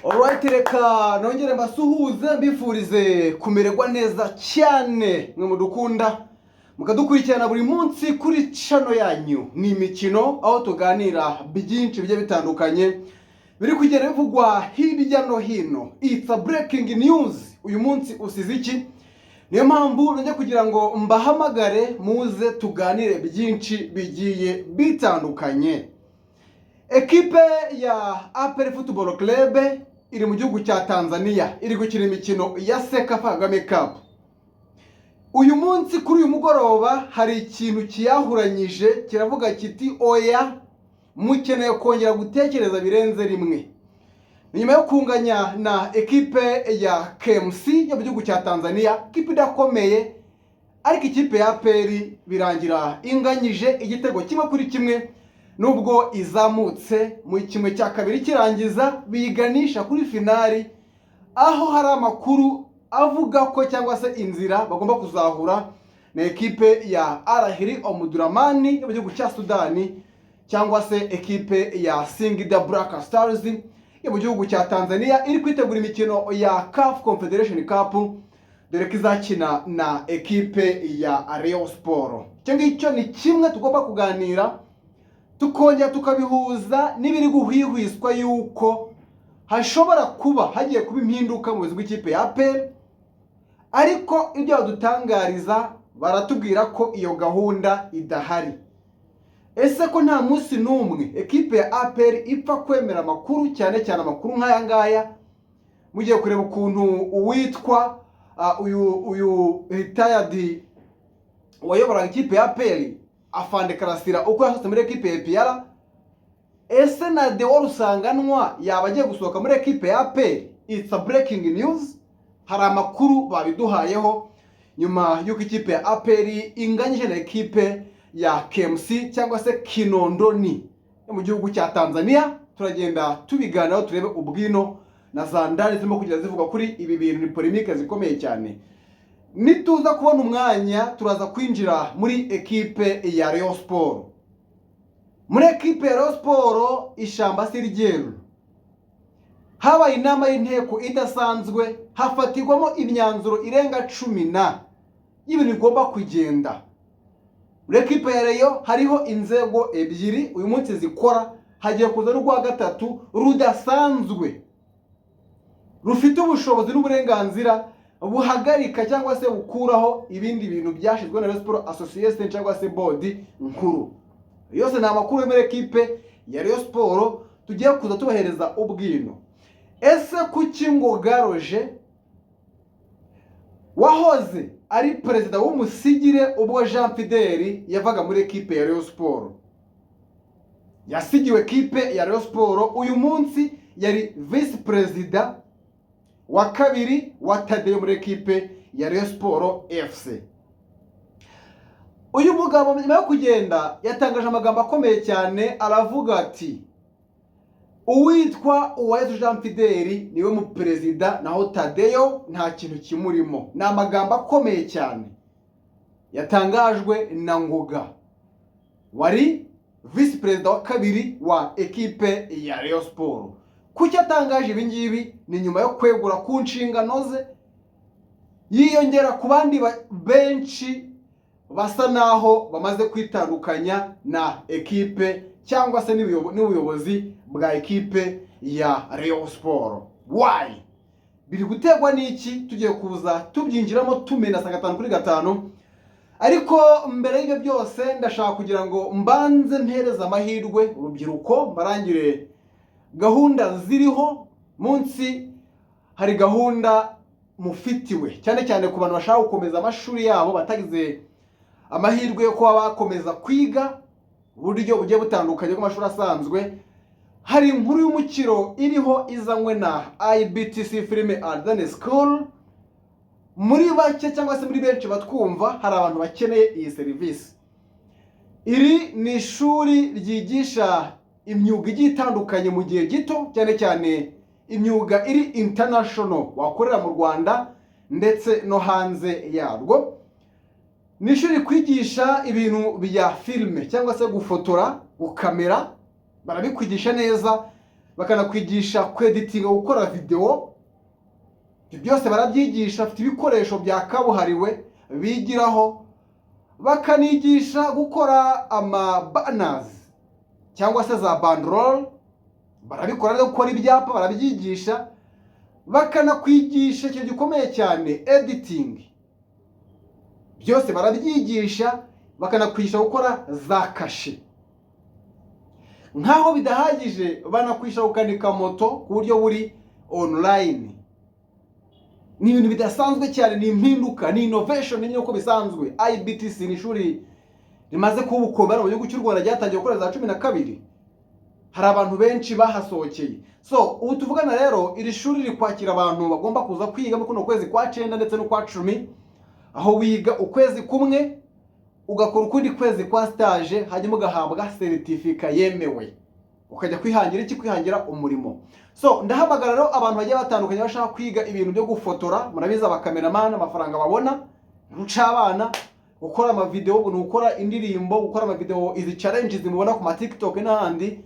Alright, reka nongere mbasuhuze, mbifurize kumererwa neza cyane, mwe mudukunda mukadukurikirana buri munsi kuri channel yanyu ni imikino, aho tuganira byinshi bigiye bitandukanye biri kugenda bivugwa hirya no hino. It's a breaking news. Uyu munsi usize iki? Niyo mpamvu nongeye kugira ngo mbahamagare muze tuganire byinshi bigiye bitandukanye. Ekipe ya APR Football Club iri mu gihugu cya Tanzania, iri gukina imikino ya CECAFA Kagame Cup. Uyu munsi, kuri uyu mugoroba, hari ikintu kiyahuranyije kiravuga kiti: "Oya, mukeneye kongera gutekereza birenze rimwe." Ni nyuma yo kunganya na ekipe ya KMC yo mu gihugu cya Tanzania, ikipe idakomeye, ariko ikipe ya APR birangira inganyije igitego 1-1, nubwo izamutse mu kimwe cya kabiri kirangiza biganisha kuri finali, aho hari amakuru avuga ko cyangwa se inzira bagomba kuzahura na ekipe ya Al Ahly Omdurman yo mu gihugu cya Sudani, cyangwa se ekipe ya Singida Black Stars yo mu gihugu cya Tanzania, iri kwitegura imikino ya CAF Confederation Cup, dore ko izakina na ekipe ya Rayon Sport. Icyo ngicyo ni kimwe tugomba kuganira, tukongera tukabihuza n'ibiri guhwihwiswa yuko hashobora kuba hagiye kuba impinduka mu buyobozi bw'ikipe ya APR, ariko ibyo badutangariza baratubwira ko iyo gahunda idahari. Ese ko nta munsi n'umwe ekipe ya APR ipfa kwemera amakuru, cyane cyane amakuru nk'aya ngaya? Mugiye kureba ukuntu uwitwa uyu retired wayoboraga ikipe ya APR, Afande Karasira, uko yasohotse muri ekipe ya APR. Ese na Deo Rusanganwa yaba agiye gusohoka muri ekipe ya APR? It's a breaking news. Hari amakuru babiduhayeho nyuma y'uko ikipe ya APR inganyije na ekipe ya KMC cyangwa se Kinondoni yo mu gihugu cya Tanzania. Turagenda tubiganiraho, turebe ubwino na za ndani zirimo kugenda zivuga kuri ibi bintu. Ni polémique zikomeye cyane. Nituza kubona umwanya, turaza kwinjira muri ekipe ya Rayon Sport. Muri ekipe ya Rayon Sport, ishyamba si ryeru. Habaye inama y'inteko idasanzwe, hafatirwamo imyanzuro irenga 10 na y'ibintu bigomba kugenda muri ekipe ya Rayon. Hariho inzego ebyiri uyu munsi zikora, hagiye kuza n'urwa gatatu rudasanzwe rufite ubushobozi n'uburenganzira buhagarika cyangwa se bukuraho ibindi bintu byashyizwe na Rayon Sport Association cyangwa se board nkuru. Yose ni amakuru yo muri ekipe ya Rayon Sport tugiye kuza tubahereza ubwino. Ese kuki Ngoga Roger, wahoze ari perezida w'umusigire ubwo Jean Fideli yavaga muri ekipe ya Rayon Sport, yasigiwe ekipe ya Rayon Sport, uyu munsi yari visi perezida wa kabiri wa Tadeyo muri ekipe ya Rayon Sport FC? Uyu mugabo nyuma yo kugenda yatangaje amagambo akomeye cyane, aravuga ati: "Uwitwa Uwayezu Jean Fideli niwe mu perezida, naho Tadeyo nta kintu kimurimo." Ni amagambo akomeye cyane yatangajwe na Ngoga, wari visi perezida wa kabiri wa ekipe ya Rayon Sport. Kuki atangaje ibi ngibi? Ni nyuma yo kwegura ku nshingano ze, yiyongera ku bandi benshi basa naho bamaze kwitandukanya na ekipe cyangwa se n'ubuyobozi bwa ekipe ya Rayon Sport. Why? Biri guterwa n'iki? Tugiye kuza tubyinjiramo, tumenasa 5 kuri 5. Ariko mbere y'ibyo byose, ndashaka kugira ngo mbanze mpereze amahirwe urubyiruko, mbarangire gahunda ziriho munsi. Hari gahunda mufitiwe, cyane cyane ku bantu bashaka gukomeza amashuri yabo, batagize amahirwe yo kuba bakomeza kwiga uburyo bugiye butandukanye bw'amashuri asanzwe. Hari inkuru y'umukiro iriho izanywe na IBTC Film and School. Muri bake cyangwa se muri benshi batwumva, hari abantu bakeneye iyi serivisi. Iri ni ishuri ryigisha imyuga igiye itandukanye mu gihe gito, cyane cyane imyuga iri international wakorera mu Rwanda ndetse no hanze yarwo. Ni ishuri rikwigisha ibintu bya filime cyangwa se gufotora, gukamera, barabikwigisha neza. Bakanakwigisha kweditinga, gukora videwo. Ibyo byose barabyigisha, bafite ibikoresho bya kabuhariwe bigiraho. Bakanigisha gukora amabanners cyangwa se za banderole, barabikora no gukora ibyapa barabyigisha. Bakanakwigisha ikintu gikomeye cyane, editing. Byose barabyigisha. Bakanakwigisha gukora za kashe. Nk'aho bidahagije, banakwigisha gukanika moto ku buryo buri online. Ni ibintu bidasanzwe cyane, ni impinduka, ni innovation nk'uko bisanzwe. IBTC ni ishuri rimaze kuba ubukombe mu gihugu cy'u Rwanda, ryatangiye gukora za 12. Hari abantu benshi bahasohokeye. So ubu tuvugana rero, iri shuri riri kwakira abantu bagomba kuza kwiga muri kuno kwezi kwa cyenda ndetse n'ukwa 10, aho wiga ukwezi kumwe, ugakora ukundi kwezi kwa stage, hanyuma ugahabwa seritifika yemewe, ukajya kwihangira iki? Kwihangira umurimo. So ndahamagara rero abantu bagiye batandukanye bashaka kwiga ibintu byo gufotora. Murabizi, abakameramani amafaranga babona ruca abana. Gukora amavideo, ni ugukora indirimbo, gukora amavideo, izi challenges mubona ku ma TikTok n'ahandi,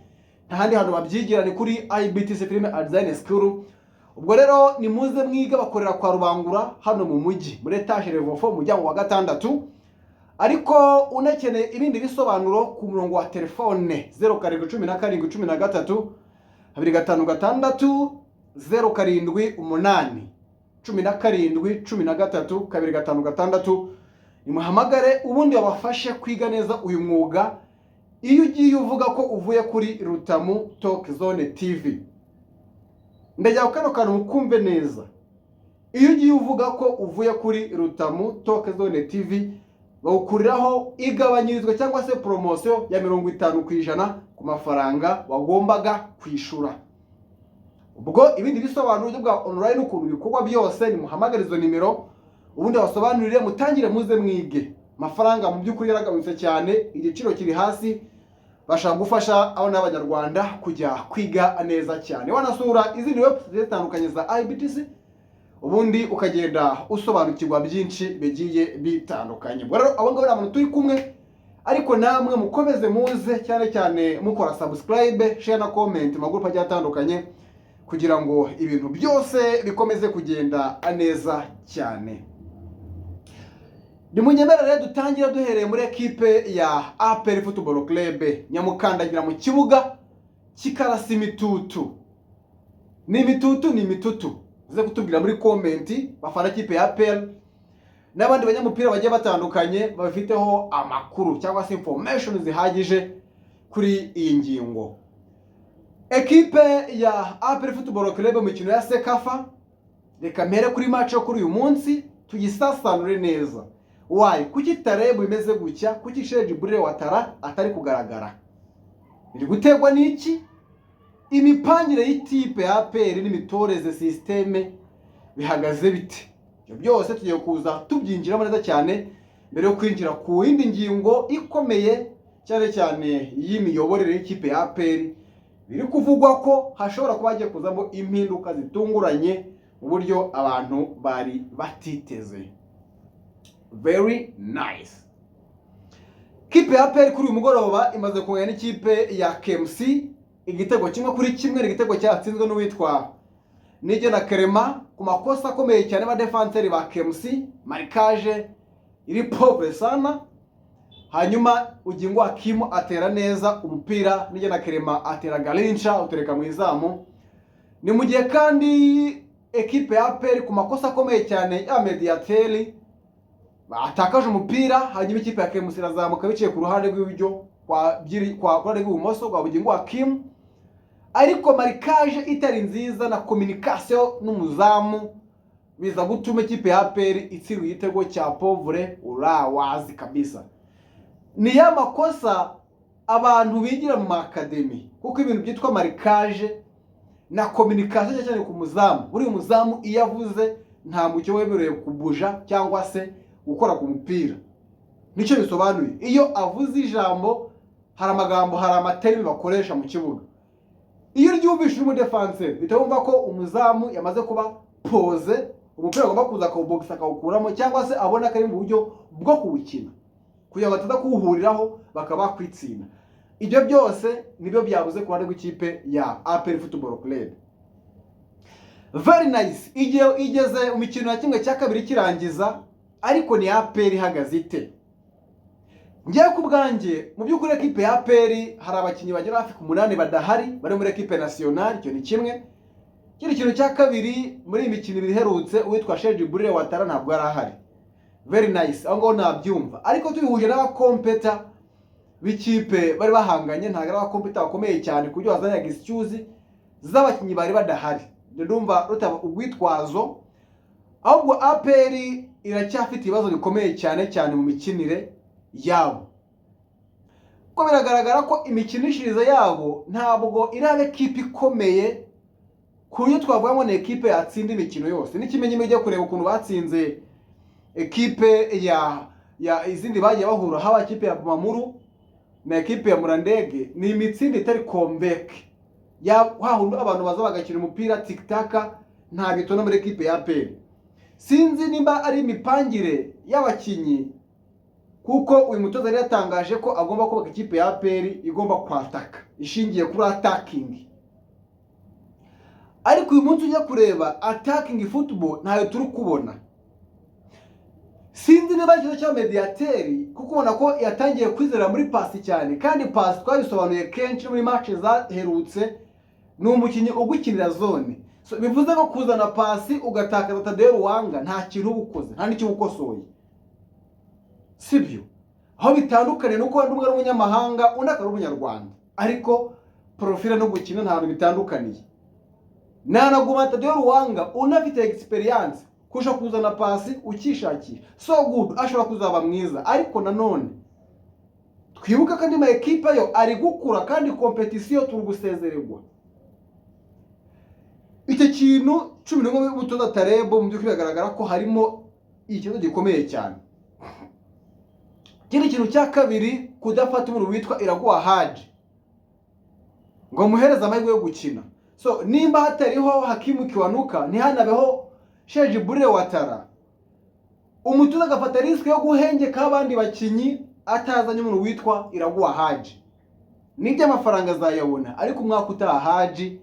nta handi hantu babyigira, ni kuri IBTC Film and Design School. Ubwo rero nimuze mwiga. Bakorera kwa Rubangura hano mu mujyi, muri étage level 4, umuryango wa gatandatu. Ariko unakeneye ibindi bisobanuro, ku murongo wa telefone 07 17 13 256, 078 17 13 256, nimuhamagare ubundi babafashe kwiga neza uyu mwuga. Iyo ugiye uvuga ko uvuye kuri Rutamu Talk Zone TV, ndagira ngo kano kantu mukumve neza. Iyo ugiye uvuga ko uvuye kuri Rutamu Talk Zone TV, bawukuriraho igabanyirizwa cyangwa se poromosiyo ya 50% ku mafaranga wagombaga kwishyura. Ubwo ibindi bisobanuro bwa online, ukuntu ibikorwa byose, nimuhamagare izo nimero ubundi basobanurire, mutangire muze mwige. Amafaranga mu by'ukuri yaragabanutse cyane, igiciro kiri hasi. Bashaka gufasha abana b'Abanyarwanda kujya kwiga neza cyane. Wanasura izindi website zitandukanye za IBTC, ubundi ukagenda usobanukirwa byinshi bigiye bitandukanye. Ubwo rero abo ngabo ni abantu turi kumwe, ariko namwe mukomeze muze, cyane cyane mukora subscribe, share na comment mu magurupe agiye atandukanye, kugira ngo ibintu byose bikomeze kugenda neza cyane. Nimunyemerere dutangira duhereye muri ekipe ya APR Football Club. Nyamukandagira mu kibuga kikarasa imitutu. Ni imitutu, ni imitutu? Uze kutubwira muri comment, bafana kipe ya APR n'abandi banyamupira bagiye batandukanye babifiteho amakuru cyangwa se information zihagije kuri iyi ngingo. Ekipe ya APR Football Club mu mikino ya CECAFA, reka mpere kuri match yo kuri uyu munsi tuyisasanure neza. Why? Kuki Taleb bimeze gutya? Kuki Cheick Djibril Ouattara atari kugaragara? Biri guterwa n'iki? Imipangire y'ikipe ya APR n'imitoreze, système, bihagaze bite? Ibyo byose tugiye kuza tubyinjiramo neza cyane mbere yo kwinjira ku yindi ngingo ikomeye cyane cyane y'imiyoborere y'ikipe ya APR. Biri kuvugwa ko hashobora kuba hagiye kuzamo impinduka zitunguranye mu buryo abantu bari batiteze. Very nice. Kipe ya APR kuri uyu mugoroba imaze kunganya n'ikipe ya KMC igitego 1-1. Ni igitego cyatsinzwe n'uwitwa Nigena Clement ku makosa akomeye cyane y'abadefanseri ba KMC, marquage iri pauvre sana. Hanyuma Ugingo Hakimu atera neza umupira, Nigena Clement atera garinca utereka mu izamu. Ni mu gihe kandi ekipe ya APR ku makosa akomeye cyane ya médiateur batakaje umupira, hanyuma ikipe ya KMC irazamuka biciye ku ruhande rw'iburyo kwa ruhande rw'ibumoso rwa Bugingo Hakimu, ariko marquage itari nziza na communication n'umuzamu biza gutuma ikipe ya APR itsindwa igitego cya pauvre urawazi kabisa. Ni ya makosa abantu bigira mu makademi, kuko ibintu byitwa marquage na communication, cyane cyane ku muzamu, buriya umuzamu iyo avuze nta mucyo wemerewe kubuja cyangwa se gukora ku mupira. Nicyo bisobanuye. Iyo avuze ijambo, hari amagambo, hari amatermes bakoresha mu kibuga. Iyo uryumvise uri umudefanseri, uhita wumva ko umuzamu yamaze kuba posé, umupira agomba kuza akawubogisa akawukuramo, cyangwa se abona ko ari mu buryo bwo kuwukina kugira ngo bataza kuwuhuriraho bakaba bakwitsinda. Ibyo byose nibyo byabuze ku ruhande rw'ikipe ya APR Football Club. Very nice. Igihe igeze mu mikino ya 1/2 kirangiza, ariko ni APR ihagaze ite? Ngiye ku bwanjye, mu by'ukuri ekipe ya APR hari abakinnyi bagera hafi ku 8 badahari bari muri équipe nationale. Icyo ni kimwe. Ikindi kintu cya kabiri, muri iyi mikino ibiri iherutse, uwitwa Cheick Djibril Ouattara ntabwo yari ahari. Very nice, aho ngaho nabyumva, ariko tubihuje n'abacompetitor b'ikipe bari bahanganye, ntabwo ari abacompetitor bakomeye cyane ku buryo wazanyaga excuse z'abakinnyi bari badahari. Ibyo ndumva rutaba urwitwazo. Ahubwo APR iracyafite ibibazo bikomeye cyane cyane mu mikinire yabo, kuko biragaragara ko imikinishirize yabo ntabwo iraba ekipe ikomeye ku buryo twavuga ngo ni ekipe yatsinda imikino yose. N'ikimenyimenyi, ujya kureba ukuntu batsinze ekipe ya izindi bagiye bahura, haba ekipe ya Bumamuru na ekipe ya Murandege, ni imitsindi itari comeback ya hahandi abantu baza bagakina umupira tiki-taka. Nta bitona muri ekipe ya APR. Sinzi nimba ari imipangire y'abakinnyi, kuko uyu mutoza yari yatangaje ko agomba kubaka ikipe ya APR igomba kwataka, ishingiye kuri attacking, ariko uyu munsi ujya kureba attacking football ntayo turi kubona. Sinzi niba ikibazo cya médiateur, kuko ubona ko yatangiye kwizera muri Paccy cyane, kandi Paccy twabisobanuye kenshi muri match zaherutse, ni umukinnyi ugukinira zone. So, bivuze ko kuzana Paccy ugatakaza Taddeo Lwanga nta kintu uba ukoze, nta n'icyo uba ukosoye, sibyo? Aho bitandukanye nuko wenda umwe ari umunyamahanga, undi akaba ari umunyarwanda, ariko profile no gukina nta hantu bitandukaniye. Nanaguma Taddeo Lwanga unafite experience kurusha kuzana Paccy ukishakira. So good, ashobora kuzaba mwiza, ariko nanone twibuke ko andi ma ekipe yo ari gukura kandi compétition turi gusezererwa. Icyo kintu 11 y'umutoza Taleb, mu by'ukuri biragaragara ko harimo ikibazo gikomeye cyane. Ikindi kintu cya kabiri, kudafata umuntu witwa Iraguha Haji ngo muhereze amahirwe yo gukina. So nimba hatariho Hakimu Kiwanuka, ntihanabeho Cheick Djibril Ouattara, umutoza agafata risque yo guhengeka abandi bakinnyi atazanye umuntu witwa Iraguha Haji. Nibyo, amafaranga azayabona, ariko umwaka utaha Haji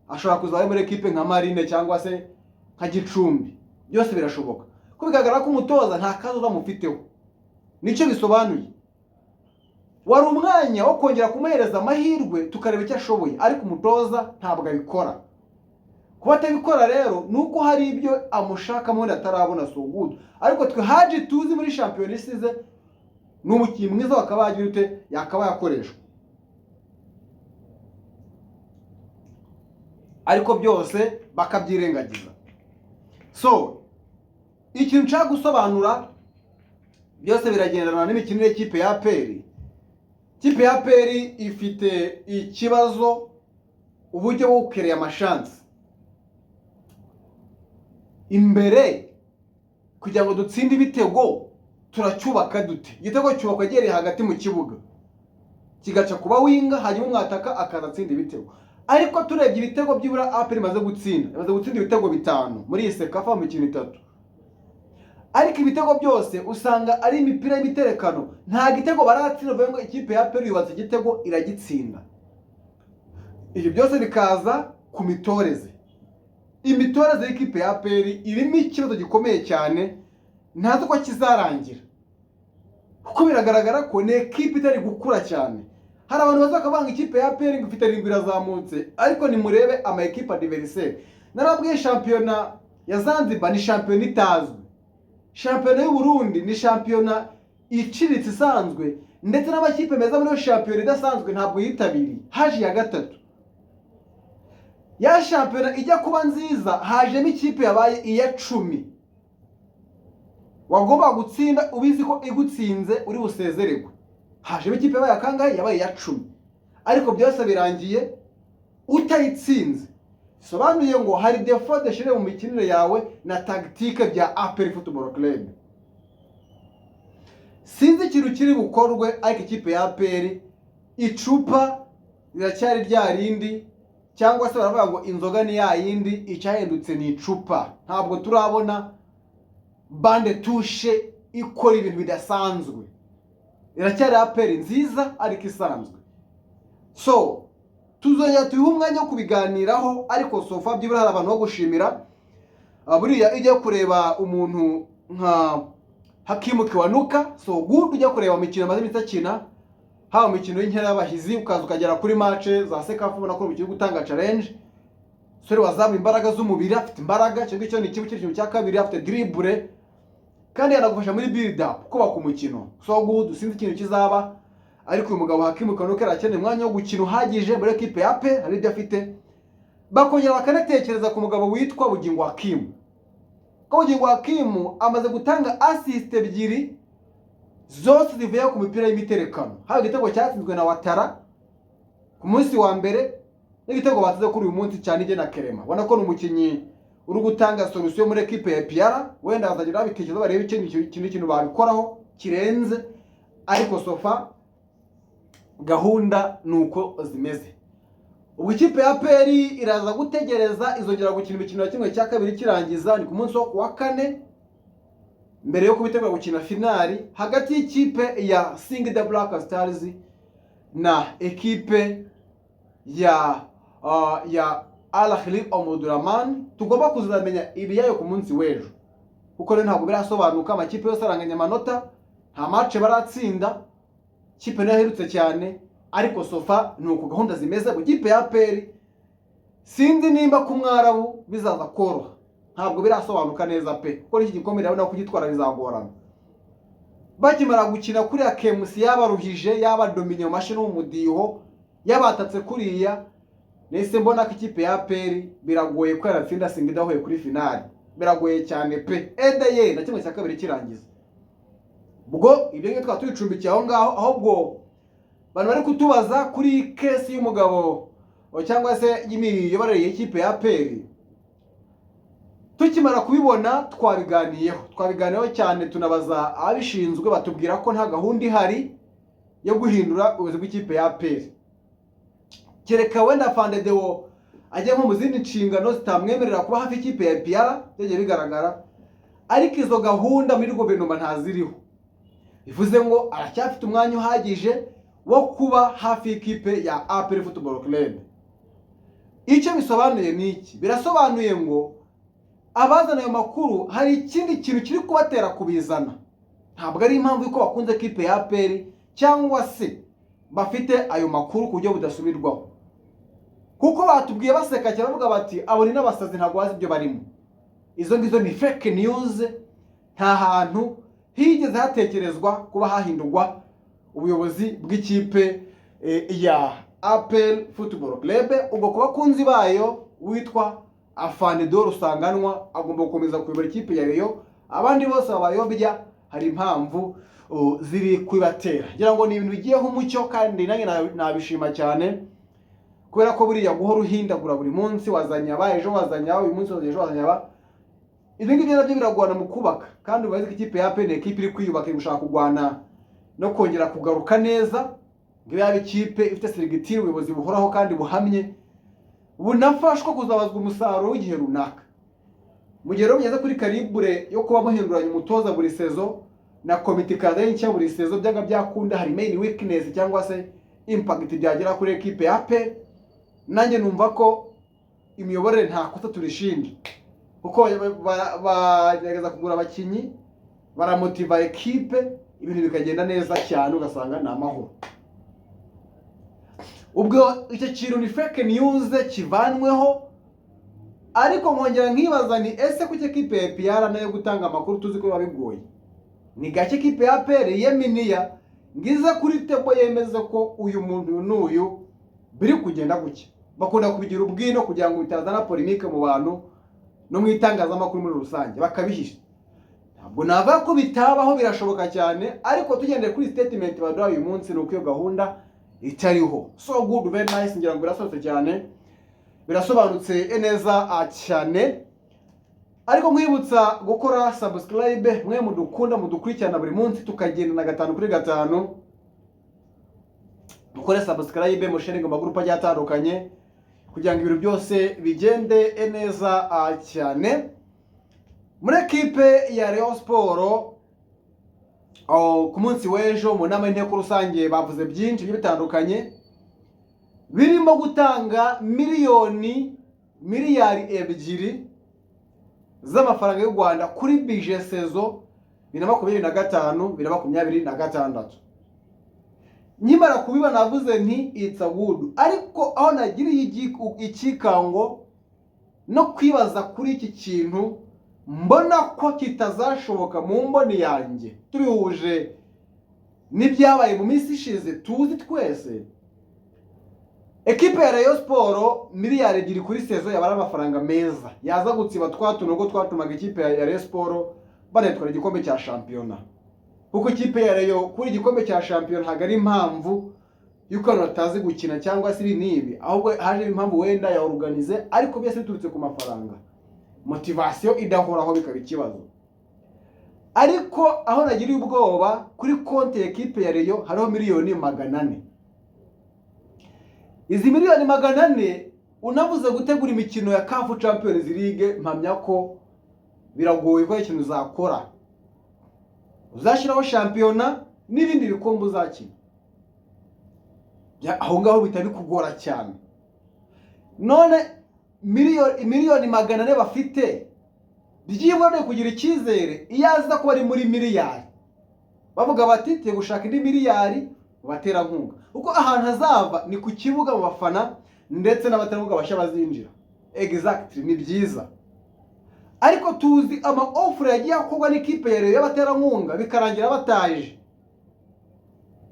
ashobora kuzaba ari muri ekipe nka Marine cyangwa se nka Gicumbi, byose birashoboka, ko bigaragara ko umutoza nta kazi uzamufiteho. Nicyo bisobanuye. Wari umwanya wo kongera kumuhereza amahirwe tukareba icyo ashoboye, ariko umutoza ntabwo abikora. Kuba atabikora rero ni uko hari ibyo amushakamo wenda atarabona. So good, ariko twe Haji tuzi muri shampiyona isize ni umukinnyi mwiza, wakaba yagira ute, yakaba yakoreshwa, ariko byose bakabyirengagiza. So ikintu nshaka gusobanura, byose biragendana n'imikinire y'ikipe ya APR. Ikipe ya APR ifite ikibazo uburyo bwo gukereye amachance imbere. Kugira ngo dutsinde ibitego, turacyubaka dute? Igitego cyubakwa agereye hagati mu kibuga, kigaca kuba winger, hanyuma umwataka akaza atsinda ibitego. Ariko turebye ibitego byibura APR imaze gutsinda ibitego 5 muri iyi CECAFA mu mikino itatu, ariko ibitego byose usanga ari imipira y'imiterekano. Nta gitego baratsinda bavuga ngo ikipe ya APR yubatse igitego iragitsinda. Ibyo byose bikaza ku mitoreze. Imitoreze y'ikipe ya APR irimo ikibazo gikomeye cyane, ntazi uko kizarangira, kuko biragaragara ko ni ekipe itari gukura cyane. Hari abantu baza bakavuga ngo ikipe ya APR ngo ifite 7 irazamutse, ariko nimurebe ama ekipe adversaire. Narabwiye, shampiyona ya Zanzibar ni shampiyona itazwi, shampiyona y'u Burundi ni shampiyona iciriritse isanzwe, ndetse n'amakipe meza muri iyo shampiyona idasanzwe ntabwo yitabiriye, haje iya gatatu. Ya shampiyona ijya kuba nziza, hajemo ikipe yabaye iya 10, wagomba gutsinda ubizi ko igutsinze uri busezererwe. Hajemo ikipe yabaye akangahe? Yabaye iya 10, ariko byose birangiye utayitsinze. Bisobanuye ngo hari défaut de mu mikinire yawe na tactique bya APR Football Club. Sinzi ikintu kiri bukorwe, ariko ikipe ya APR icupa riracyari rya rindi, cyangwa se baravuga ngo inzoga ni ya yindi, icyahindutse ni icupa. Ntabwo turabona banc de touche ikora ibintu bidasanzwe. Iracyari APR nziza ariko isanzwe. So tuzongera tubihe umwanya wo kubiganiraho, ariko so far byibura hari abantu bo gushimira. Buriya iyo ugiye kureba umuntu nka Hakimu Kiwanuka, so good, ujya kureba imikino amaze iminsi akina, haba mu mikino y'inkera y'abahizi, ukaza ukagera kuri match za CECAFA, ubona ko umukino uri gutanga challenge. Sore wazamuye imbaraga z'umubiri, afite imbaraga, icyo ngicyo ni kimwe. Ikintu cya kabiri, afite dribble kandi yanagufasha muri build up, kubaka umukino. So good, sinzi ikintu kizaba, ariko uyu mugabo Hakimu Kiwanuka arakeneye umwanya wo gukina uhagije muri ekipe ya APR. Hari ibyo afite. Bakongera bakanatekereza ku mugabo witwa Bugingo Hakimu, ko Bugingo Hakimu amaze gutanga assist ebyiri zose zivuye ku mipira y'imiterekano, haba igitego cyatsinzwe na Watara ku munsi wa mbere n'igitego batsinze kuri uyu munsi cyane na Kerema. Ubona ko ni umukinnyi uri gutanga solution muri ekipe ya APR. Wenda bazagenda babitekereza, barebe ikindi kintu babikoraho kirenze, ariko so far gahunda ni uko zimeze. Ubwo ikipe ya APR iraza gutegereza, izongera gukina imikino ya 1/2 kirangiza, ni ku munsi wo kuwa kane, mbere yo kubitegura gukina finali hagati y'ikipe ya Singida Black Stars na ekipe ya Al Ahly Omdurman. Tugomba kuzamenya ibiyayo ku munsi w'ejo, kuko rero ntabwo birasobanuka. Amakipe yose aranganya amanota, nta match baratsinda, kipe nayo aherutse cyane, ariko so far ni uko gahunda zimeze ku kipe ya APR. Sinzi nimba ku Mwarabu bizaza koroha, ntabwo birasobanuka neza pe, kuko n'iki gikombe ndabona kugitwara bizagorana. Bakimara gukina kuriya, KMC yabaruhije, yabadominye mu mashini mu mudiho, yabatatse kuriya, nahise mbona ko ikipe ya APR biragoye ko yaratsinda Singida ahuye kuri finali, biragoye cyane pe, ede na 1/2 kirangiza. Ubwo ibyo ngibyo twaba tubicumbikiye aho ngaho. Ahubwo abantu bari kutubaza kuri case y'umugabo cyangwa se y'imiyoborere y'ikipe ya APR, tukimara kubibona twabiganiyeho cyane, tunabaza ababishinzwe, batubwira ko nta gahunda ihari yo guhindura ubuyobozi bw'ikipe ya APR, kereka wenda Afande Deo ajya nko mu zindi nshingano zitamwemerera kuba hafi y'ikipe ya APR, byagiye bigaragara, ariko izo gahunda muri guverinoma ntaziriho. Bivuze ngo aracyafite umwanya uhagije wo kuba hafi y'ikipe ya APR Football Club. Icyo bisobanuye ni iki? Birasobanuye ngo abazana ayo makuru hari ikindi kintu kiri kubatera kubizana, ntabwo ari impamvu y'uko bakunze ekipe ya APR cyangwa se bafite ayo makuru ku buryo budasubirwaho, kuko batubwiye baseka cyane, bavuga bati: "Abo ni n'abasazi, ntabwo bazi ibyo barimo." Izo ngizo ni fake news. Nta hantu higeze hatekerezwa kuba hahindurwa ubuyobozi bw'ikipe ya APR Football Club. Ubwo ku bakunzi bayo, witwa Afande Deo Rusanganwa agomba gukomeza kuyobora ikipe ya Rayon. Abandi bose babayobya hari impamvu ziri kubibatera. Ngira ngo ni ibintu bigiyeho umucyo, kandi nanjye nabishima cyane, kubera ko buriya guhora uhindagura buri munsi, wazanye aba ejo, wazanye aba uyu munsi, wazanye ejo, wazanye aba, ibi ngibi nabyo biragorana mu kubaka. Kandi ubazi ko ikipe ya APR ni ekipe iri kwiyubaka, iri gushaka kurwana no kongera kugaruka neza ngo ibe yaba ikipe ifite structure, ubuyobozi buhoraho kandi buhamye, bunafashwa kuzabazwa umusaruro w'igihe runaka. Mu gihe rero mugeze kuri calibre yo kuba muhinduranya umutoza buri saison na komite ikaza nshya buri saison, byanga byakunda hari main weakness cyangwa se impact byagera kuri ekipe ya APR. Nanjye numva ko imiyoborere nta kosa turishinja, kuko bagerageza kugura abakinnyi, baramotiva ekipe, ibintu bikagenda neza cyane, ugasanga ni amahoro. Ubwo icyo kintu ni fake news, kivanweho. Ariko nkongera nkibaza ni ese kuki ekipe ya APR nayo gutanga amakuru tuzi ko biba bigoye? Ni gake ekipe ya APR yeminiya ngize kuri table yemeze ko uyu muntu uyu n'uyu biri kugenda gutya. Bakunda kubigira ubwino kugira ngo bitazana polémique mu bantu no mu itangazamakuru muri rusange, bakabihisha. Ntabwo navuga ko bitabaho, birashoboka cyane, ariko tugendeye kuri statement baduha uyu munsi ni uko iyo gahunda itariho. So good, very nice. Ngira ngo birasobanutse cyane, birasobanutse neza cyane. Ariko nkwibutsa gukora subscribe, mwe mudukunda, mudukurikirana buri munsi, tukagendana gatanu kuri gatanu. Mukore subscribe, musharinge mu magurupe agiye atandukanye kugira ngo ibintu byose bigende neza cyane. Muri ekipe ya Rayon Sport, ku munsi w'ejo mu nama y'inteko rusange bavuze byinshi bigiye bitandukanye. Birimo gutanga 2 miliyari z'amafaranga y'u Rwanda kuri budget saison 2025, 2026. Nkimara kubiba navuze nti "It's a good", ariko aho nagiriye ikikango no kwibaza kuri iki kintu, mbona ko kitazashoboka mu mboni yanjye, tubihuje n'ibyabaye mu minsi ishize tuzi twese. Ekipe ya Rayon Sport, 2 miliyari kuri saison yaba ari amafaranga meza yaza gutsiba twa tunogo twatumaga ikipe ya Rayon Sport banatwara igikombe cya shampiyona, kuko ikipe ya Rayon kuri igikombe cya shampiyona ntabwo ari impamvu y'uko abantu batazi gukina cyangwa se ibi n'ibi, ahubwo haje impamvu wenda ya organize, ariko byose biturutse ku mafaranga, motivation idahoraho bikaba ikibazo. Ariko aho nagiriye ubwoba, kuri konti ya ekipe ya Rayon hariho 400 miliyoni. Izi 400 miliyoni, unavuze gutegura imikino ya CAF Champions League, mpamya ko biragoye ko ari ikintu uzakora, uzashyiraho shampiyona n'ibindi bikombe uzakina. Aho ngaho bihita bikugora cyane. None 400 miliyoni bafite, byibura kugira icyizere, iyo aza kuba ari muri miliyari, bavuga bati tugiye gushaka indi miliyari mu baterankunga, kuko ahantu hazava ni ku kibuga, mu bafana ndetse n'abaterankunga bashya bazinjira. Exactly, ni byiza, ariko tuzi ama offre yagiye akorwa n'ikipe ya Rayon y'abaterankunga, bikarangira bataje,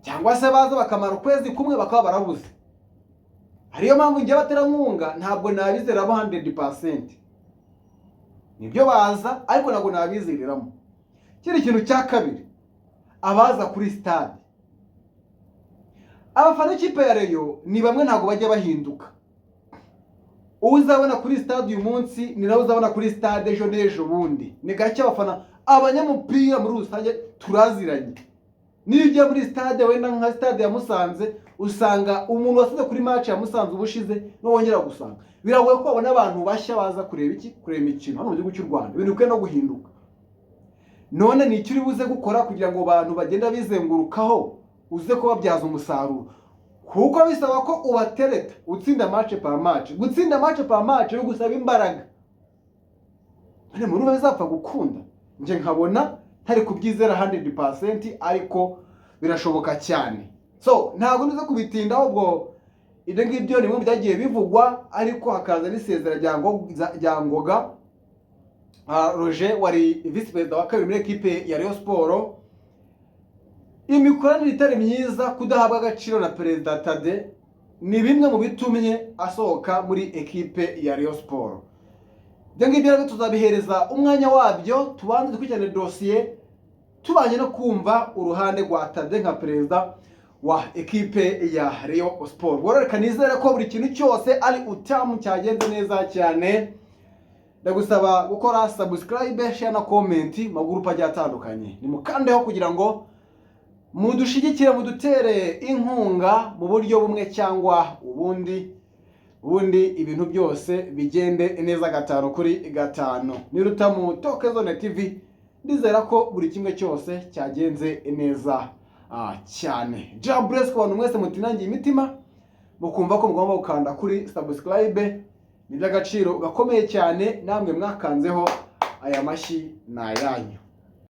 cyangwa se baza bakamara ukwezi kumwe bakaba barabuze. Ariyo mpamvu njye abaterankunga ntabwo nabizeramo 100%. Nibyo baza, ariko ntabwo nabizereramo. Ikindi kintu cya kabiri, abaza kuri stade, abafana b'ikipe ya Rayon ni bamwe, ntabwo bajya bahinduka. Uwo uzabona kuri stade uyu munsi ni nawe uzabona kuri stade ejo n'ejo bundi. Ni gake abafana, abanyamupira muri rusange turaziranye. Niyo ugiye muri stade, wenda nka stade ya Musanze, usanga umuntu wasize kuri match ya Musanze ubushize n'uwongera gusanga. Biragoye ko babona abantu bashya baza kureba iki, kureba imikino hano mu gihugu cy'u Rwanda. Ibintu bikwiye no guhinduka. None ni icyo uri buze gukora kugira ngo abantu bagenda bizengurukaho uze kubabyaza umusaruro? Kuko bisaba ko ubatereta utsinda match par match. Gutsinda match par match bigusaba imbaraga. None muri bizapfa gukunda? Njye nkabona ntari kubyizera 100%, ariko birashoboka cyane. So ntabwo nize kubitindaho. Ubwo ibyo ngibyo ni bimwe byagiye bivugwa, ariko hakaza n'isezera rya Ngoga Roger, wari visi perezida wa kabiri muri ekipe ya Rayon Sport. Imikoranire itari myiza, kudahabwa agaciro na perezida Tade, ni bimwe mu bitumye asohoka muri ekipe ya Rayon Sport. Ibyo ngibyo rero tuzabihereza umwanya wabyo, tubanze dukurikirane dosiye, tubanye no kumva uruhande rwa Tade nka perezida wa ekipe ya Rayon Sport. Ubwo reka nizere ko buri kintu cyose ari utamu, cyagenze neza cyane. Ndagusaba gukora subscribe, share na comment mu magurupe agiye atandukanye. Nimukandeho kugira ngo mudushigikire, mudutere inkunga mu buryo bumwe cyangwa ubundi, ubundi ibintu byose bigende neza gatanu kuri gatanu. Ni Rutamu Toke Zone TV. Ndizera ko buri kimwe cyose cyagenze neza cyane. Jah bless ku bantu mwese mutinangiye imitima, mukumva ko mugomba gukanda kuri subscribe. Ni iby'agaciro gakomeye cyane. Namwe mwakanzeho, aya mashyi ni ayanyu.